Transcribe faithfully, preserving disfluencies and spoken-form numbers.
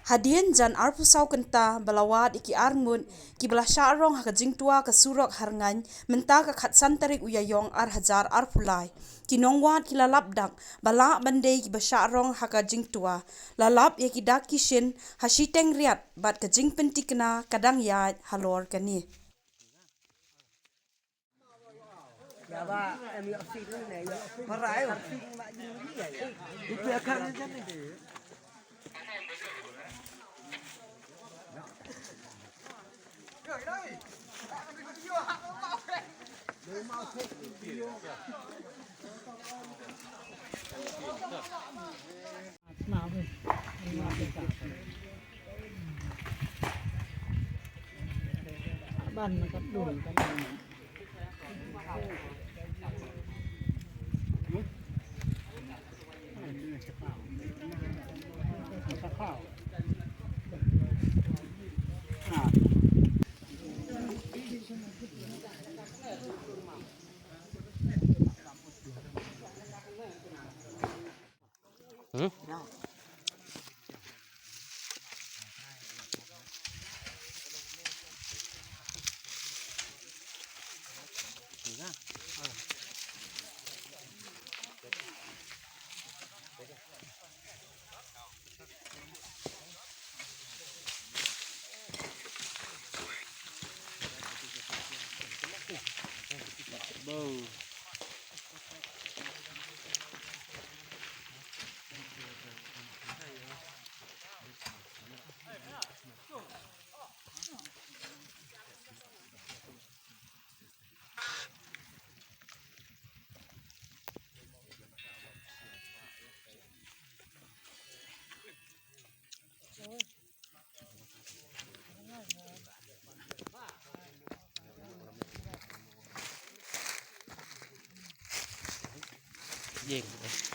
Hadien jan arphew saw kynta ba la wad ïa ki arngut kiba la shah rong ha ka jingtwa ka surok Harngaiñ mynta ka khatsan tarik u Ïaïong ar hajar arphew lai. Ki nongwad ki la lap dak ba lah ban dei kiba shah rong ha ka jingtwa. La lap ïa ki dak ki shin ha shiteng riat bad ka jingpynthikna ka dang ïaid halor kane. Jing.